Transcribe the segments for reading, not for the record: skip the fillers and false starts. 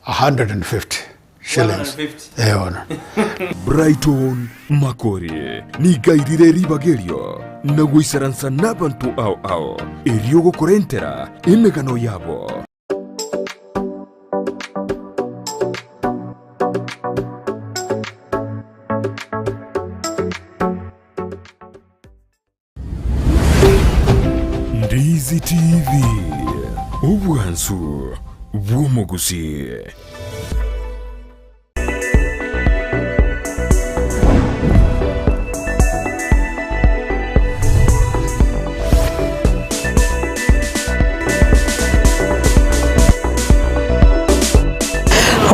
150 shillings. 150. Eh, bono. Brighton Makori nigo airire ribaga erio na goisaransa nabanto ao ao, erio gokorentera emegano yabo. Ndizi TV, obwansu bw'omogusii.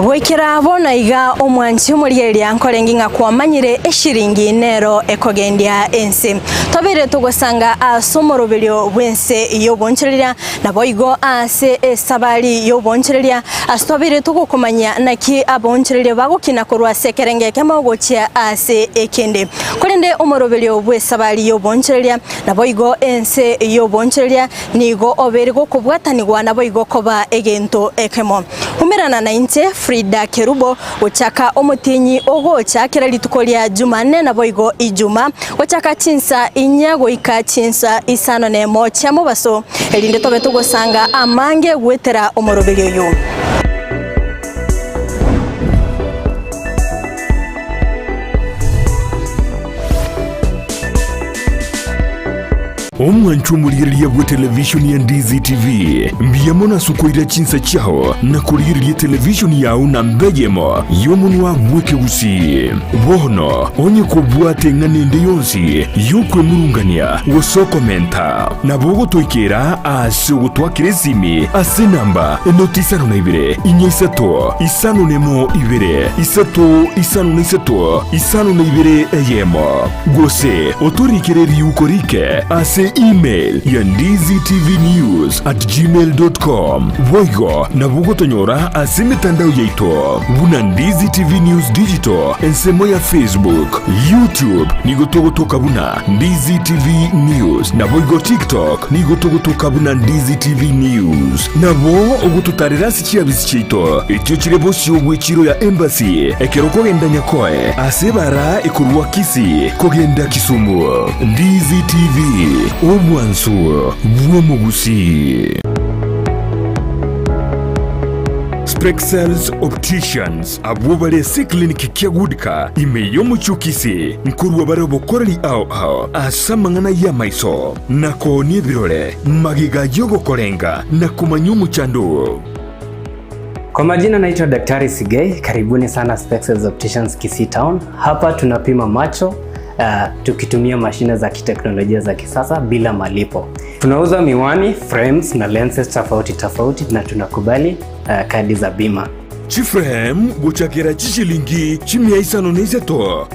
Goikera bono iga omwanchi omorigereria nkorenge ng'a kwamanyire eshiringi nero ekogendia ense. Tobeire togosanga ase omoroberio bw'ense y'obonchoreria, naboigo ase esabari y'obonchoreria, ase twabeire togokomanyia naki abaonchoreria bagokina korwa ase ekerengo ekemo gochia ase ekende. Korende omoroberio bw'esabari y'obonchoreria, naboigo ense y'obonchoreria, nigo obeire gokobwatanigwa naboigo koba egento ekemo. Umerana nainche, Frida Kerubo, gochaka omotienyi ogocha kera rituko ria Jumanne naboigo Ijuma, gochaka chinsa inya goika chinsa isano nemo chia mobaso, erinde tobe togosanga amange goetera omoroberio oyo. Omwanchwa omorigereria bw'etelevishoni ya Ndizi TV, mbuya mono ase okoira chinsa chiao na korigereria etelevishoni yao namba eyemo y'omonwa bw'ekegusii. Bono onye kobwate eng'ana ende yonsi y'okwemurungania gose okomenta, nabo ogotoikera ase ogotwakera esimi ase enamba enoti isano na ibere, inya isato, isano nemo ibere, isato isano na isato, isano na ibere eyemo. Gose otorikere riuko rike ase email ya ndizitvnews at gmail dot com. Boigo nabo ogotonyora ase emetandao yaito buna Ndizi TV News Digital ensemo ya Facebook, YouTube nigo togotoka buna Ndizi TV News naboigo TikTok nigo togotoka buna Ndizi TV News. Nabo ogototarera ase chiabisi chiaito echio chire bosio bw'echiro ya Embassy ekero okogenda Nyakoe ase ebara ekorwa Kisii kogenda Kisumu. Ndizi TV, obwansu bw'omogusii. Spexels Opticians abwo bare ase eclinic kia Goodcar ime y'omochie o Kisii nkorwa bare obokoreri ao ao ase amang'ana y'amaiso na koonia ebirore magega y'ogokorenga na komanya omochando oo. Kwa majina naitwa Daktari Sigei, karibuni sana Spexels Opticians Kisii Town. Hapa tunapima macho uh, tukitumia mashine za kiteknolojia za kisasa bila malipo. Tunauza miwani, frames na lenses tofauti tofauti na tunakubali uh, kadi za bima. Chiframe gochakera chishilingi chimia isano na isato.